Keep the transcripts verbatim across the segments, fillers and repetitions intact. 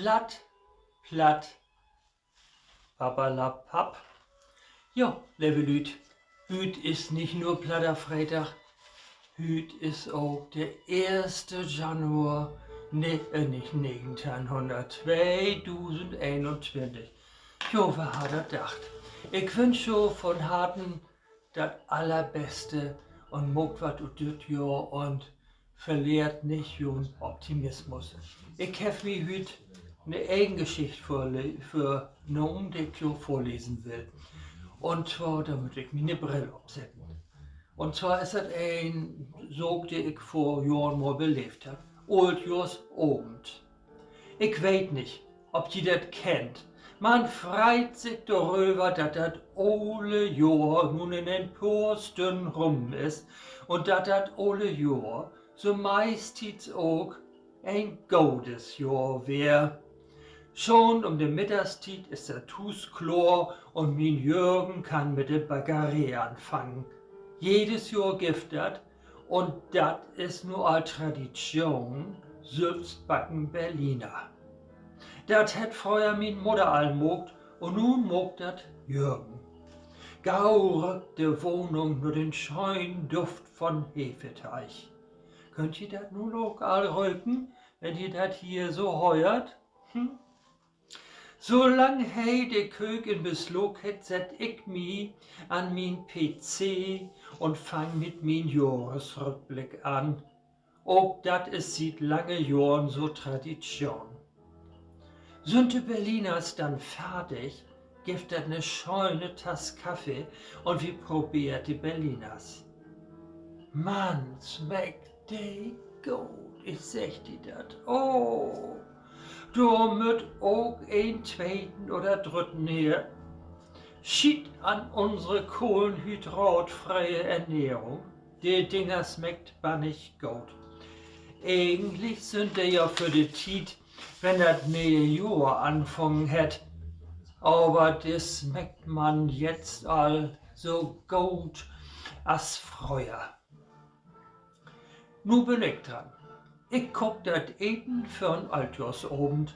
Platt, platt, papperlapapp. Jo, leve Lüüd, hüüt is nich nur Platter Freedag, hüüt is ok de eerste Januar, nee, äh, nich negenteihnhunnerttweedusendeenuntwintig. Jo, wer harr dat dacht? Ik wünsch jo von Harten dat Allerbeste un maakt wat ut düt Johr un verleert nich jo'n Optimismus. Ik heff mi hüüt 'ne egen Geschicht vörle-, vörnahmen, de ik jo vörlesen will. Un zwar, dor mutt ik miene Brill opsetten. Un zwar is dat en Saak, de ik vör Johren mal beleevt heff. Ooltjohrsavend. Ik weet nich, of ji dat kennt. Man freit sik doröver, dat dat ole Johr nu in en poor Stünnen rum is un dat dat ole Johr so meisttiets ok en godes Johr weer. Schon üm de Middagstiet is dat Huus kloor un mien Jürgen kann mit de Backeree anfangen. Jedes Johr gifft dat, un dat is nu al Tradition, sülvstbacken Berliner. Dat hett fröher mien Mudder al maakt un nu maakt dat Jürgen. Gau rüükt de Wahnung na den schönen Duft von Hefeteig. Köönt ji dat nu ok al röken, wenn ji dat hier so höört? Hm? Solang he de Köök in Beslag hett, sett ik mi an mien P C un fang mit mien Johresrückblick an. Ok dat is siet lange Johren so Tradition. Sünd de Berliners denn fardig, gifft dat 'ne schöne Tass Kaffee un wi probeert de Berliners. Mann, smeckt de goot, ik segg di dat. Oh, dor mutt ok en tweten oder drütten her. Schiet an unsere kohlenhydratfreie Ernährung. De Dinger smeckt bannig goot. Egentlich sünd de ja för de Tiet, wenn dat ne'e Johr anfungen hett. Aver de smeckt man jetzt al so goot as fröher. Nu bün ik dran. Ik kook dat Eten för'n Ooltjohrsavend.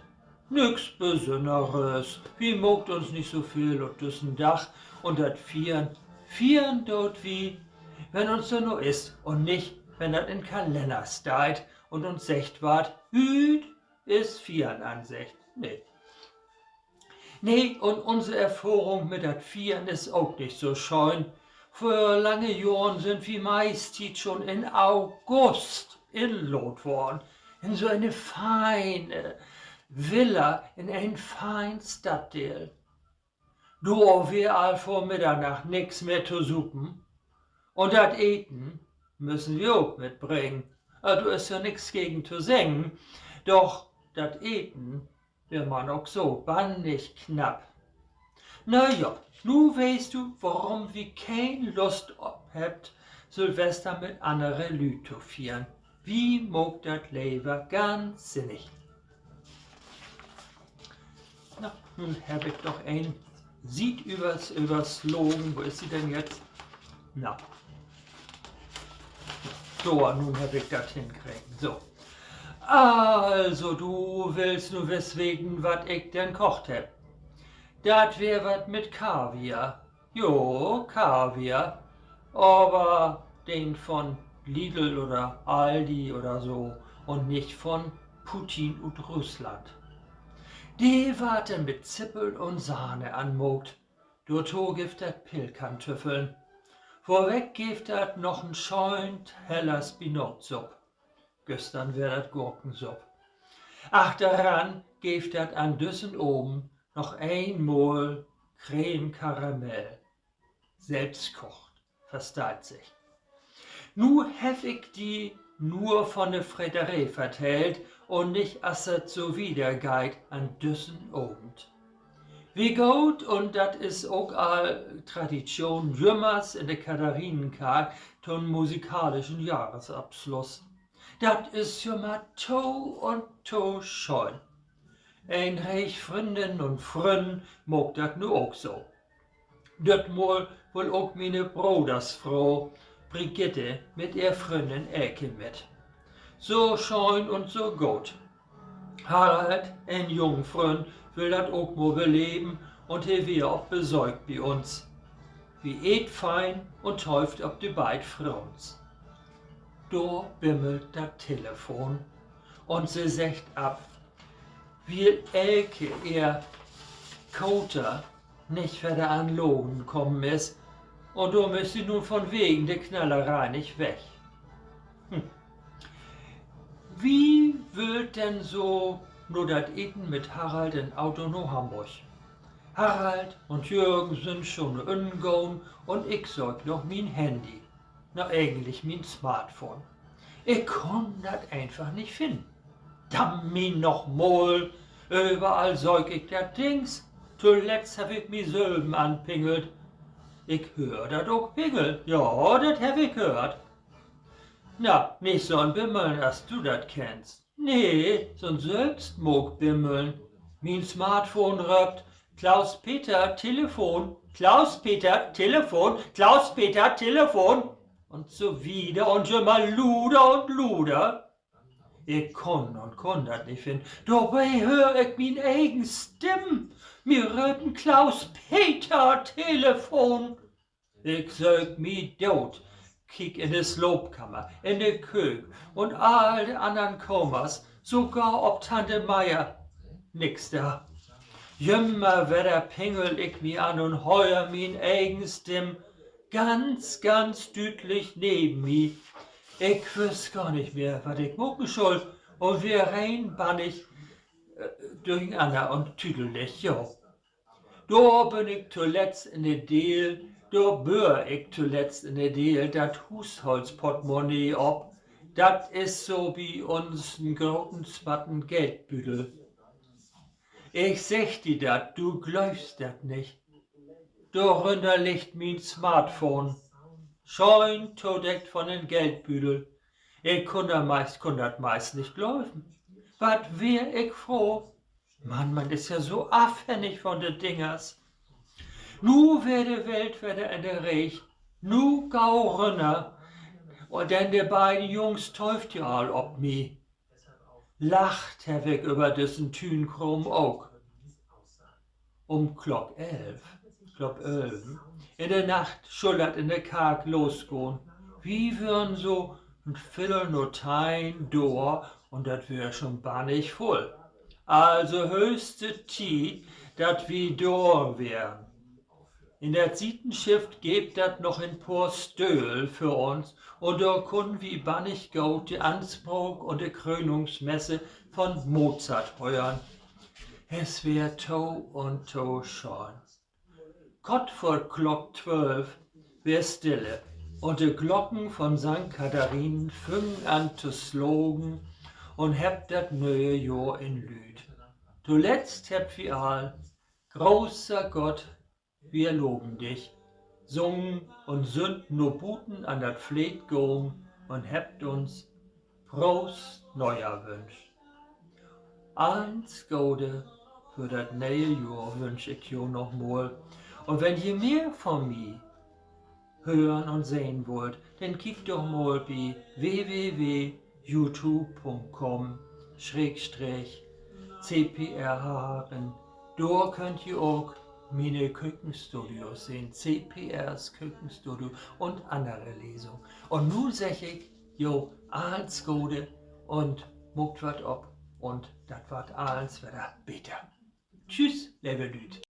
Nix Besünneres. Wi maakt uns nich so veel ut düssen Dag. Un dat Fiern, fiern doot wi, wenn uns so na is un nich, wenn dat in Kalenner steiht un uns seggt warrt: Hüüt is Fiern anseggt. Nee. Nee, un unse Erfahrung mit dat Fiern is ok nich so schöön. Vör lange Johren sünd wi meisttiets schon in August inlaadt worrn. In so ene feine Villa, in en fein Stadtdeel. Dor weer al vör Middernacht nix mehr to supen. Un dat Eten müssen wi ok mitbringen. Dor is ja nix gegen to seggen. Doch dat Eten weer man ok so bannig knapp. Na ja, nu weetst du, worüm wi keen Lust op hebbt, Silvester mit annere Lüüd to fiern. Wi maakt dat lever ganz sinnig. Na, nu heff ik doch en Siet övers-, överslagen. Wo is se denn jetzt? Na. So, nu heff ik dat henkregen. So. Also, du willst nu wiss weten, wat ik denn kocht hebb. Dat weer wat mit Kaviar. Jo, Kaviar. Aver den von Lidl oder Aldi oder so un nich von Putin ut Russland. De warrt denn mit Zippel un Sahne anmaakt. Dorto gifft dat Pellkantüffeln. Vörweg gifft dat noch en schönen Teller Spinatsupp. Güstern weer dat Gurkensupp. Achteran gifft dat an düssen Avend noch eenmal Crème Caramel. Selbstkocht, versteiht sik. Nu heff ik di nur von de Frederee vertellt un nich, as dat so wieder geiht an düssen Avend. Wi gaht, un dat is ok al Tradition, jümmers in de Katharinenkark to'n musikalischen Jahresabschluss. Dat is jümmer to un to schöön. En Reeg Fründinnen un Frünnen maakt dat nu ok so. Dütmal wull ok miene Brodersfro Brigitte mit ehr Fründin Elke mit. So schöön un so goot. Harald, en jung Fründ, will dat ok mal beleven un he weer op Besöök bi uns. Wi eet fein un töövt op de beid Froons. Dor bimmelt dat Telefon un se seggt af, wiel Elke ehr Kater nich wedder an Laden kamen is, un dor müss se nu vunwegen de Knalleree nich weg. Hm. Wi wüllt denn so na dat Eten mit Harald in Auto na Hamborg. Harald un Jürgen sünd schon ünnerwegens un ik söök noch mien Handy. Na, egentlich mien Smartphone. Ik kunn dat eenfach nich finnen. Damm mi noch mal, överall söök ik dat Dings. Toletzt heff ik mi sülven anpingelt. Ik höör dat ok pingeln. Ja, dat heff ik höört. Na, nich so'n Bimmeln, as du dat kennst. Nee, so'n sülvstmaakt Bimmeln. Mien Smartphone röppt: Klaus-Peter, Telefon, Klaus-Peter, Telefon, Klaus-Peter, Telefon. Un so wieder un jümmer luder un luder. Ik kunn un kunn dat nich finnen. Dorbi höör ik mien egen Stimm mi röpen: Klaus-Peter, Telefon. Ik söök mi doot, kiek in de Slaapkamer, in de Köök un all de annern Kamers, sogor op Tante Meier. Nix dor. Jümmer wedder pingel ik mi an un höör mien egen Stimm ganz, ganz düütlich neven mi. Ik wüss gor nich mehr, wat ik maken schull, un weer reen bannig dörchenanner un tüdelig, jo. Dor bün ik toletzt in de Deel, dor böör ik toletzt in de Deel dat Huusholtsportmonnee op. Dat is so bi uns en groten swatten Geldbüdel. Ik segg di dat, du glöövst dat nich. Dorünner liggt mien Smartphone, schöön todeckt von den Geldbüdel. Ik kunn dat meist, kunn dat meist nich glöven. Wat weer ik froh. Man, man is ja so afhängig von de Dingers. Nu weer de Welt wedder in de Reeg. Nu gau rünner. Un denn de beiden Jungs töövt ja all op mi. Lacht heff ik över düssen Tüünkraam ok. Üm Klock elf, Klock ölven in de Nacht schull dat in de Kark losgahn. Wi wören so üm Viddel na teihn dor un dat weer schon bannig vull. Also hööchste Tiet, dat wi dor weren. In dat Sietenschiff geev dat noch en poor Stöhl för uns un dor kunnen wi bannig goot de Anspraak un de Krönungsmesse von Mozart hören. Et weer to un to schöön. Kort vör Klock twölf weer Stille un de Glocken von Sankt Katharinen füngen an to slagen un hebbt dat ne'e Johr inlüüdt. Toletzt hebbt wi all Großer Gott, wir loben dich sungen un sünd na buten an dat Fleet gahn un hebbt uns Prost Neujahr wünscht. Allens Gode för dat ne'e Johr wünsch ik jo noch mal. Un wenn ji mehr von mi hören un sehn wüllt, denn kiekt doch mal bi w w w youtube punkt com schrägstrich c p r h rin. Dor köönt ji ok miene Kökenstudios sehn, C P Rs Kökenstudio un annere Lesung. Un nu segg ik jo allens Gode un maakt wat op un dat warrt allens wedder beter. Tschüss, leve Lüüd.